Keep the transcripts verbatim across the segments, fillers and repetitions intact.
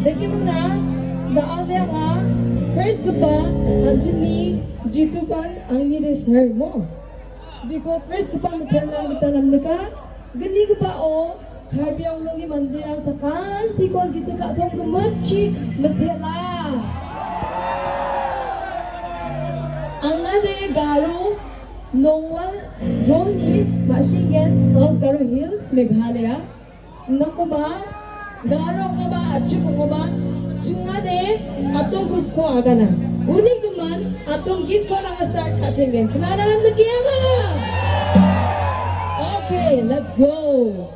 Dake muna, da·alde anga first gipa an·chingni jitupan angni de ser mo. Biko first gipa mitelna gita namnika, gnigipao Karbi Anglongni manderang sakantikon gisik ka·tong gimitchi mitela. Angade Garo Nongwal Roni ma·singen South Garo Hills, Meghalaya. Nakoba, Garo ong·oba, Achik ong·oba, chingade Atong Kusko agana. Uni gimin Atong Gift Fund anga start ka·chenggen. Knanaram de kiama? Okay, let's go.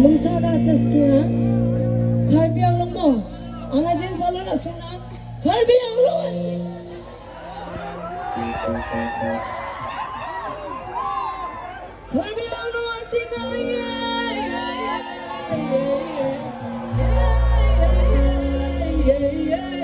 Mungsana atas kia, Karbi Anglong mo, anga jen salon asuna, Karbi Anglong. Karbi Anglong asina, yeah, yeah, yeah.